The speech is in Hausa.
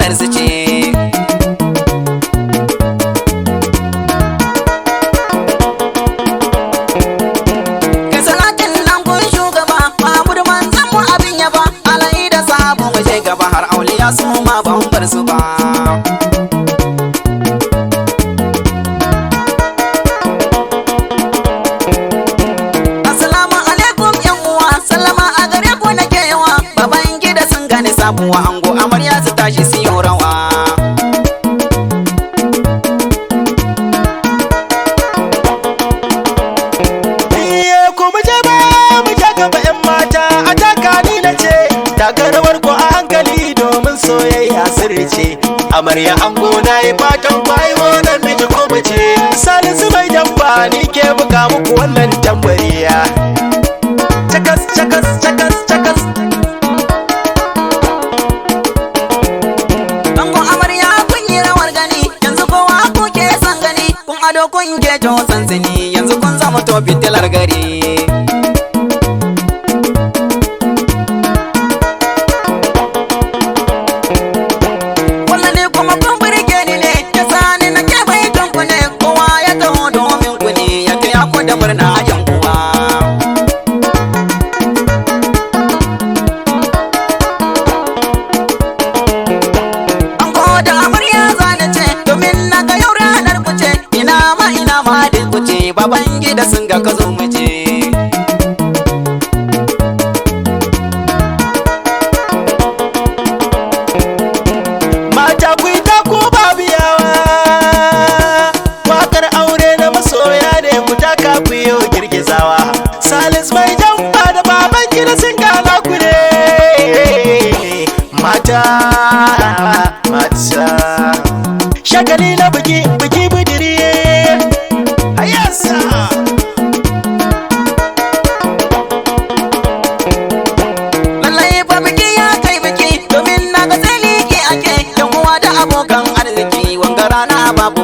Faɗar su ce. Kai salatin nan gun shugaba Mahmud manzon mu abin yaba, alai da sahabu mu je gaba, har auliya su ma ban bar su ba. Assalamu alaikum yan uwa, sallama a gare ku nake yawa. Baban gida sun gane sabuwa, ango amarya su tashi su yi rawa. Iye ku mu je ba mu je gaba 'yan mata a taka ni na ce taka rawar ku a hankali domin soyayya sirri ce amarya ango na yi fatan kwayo namiji ko mace. Salisu Mai Jamba ni ke buga muku wannan tambariya. Cakas cakas cakas cakas. Ango amarya kun yi rawar gani, yanzu kowa kuke son gani, kun ado kun ke jo sansani, yanzu kun zama to fitilar gari. Wannan ne kuma kun burge ni ne, ya sani na ke baiton ku ne, kowa ya taho domin ku ne, ya taya ku da murna yan uwa. Ango da amarya zane ce, domin na ga yau ranar ku ce, ina ma duk ku ce, baban gida sun ga ka zo mu je. Mata ku yi taku babu yawa. Wakar aure na masoya ne ku taka ku yi girgizawa. Salis Mai Jamba da baban gida sun gana ku ne. Mata, mata. Shagali na biki, biki budiri. Hayasa! Lallai fa biki ya kai biki, domin na ga sai liki ake, yan uwa da abokan arziki, wanga rana babu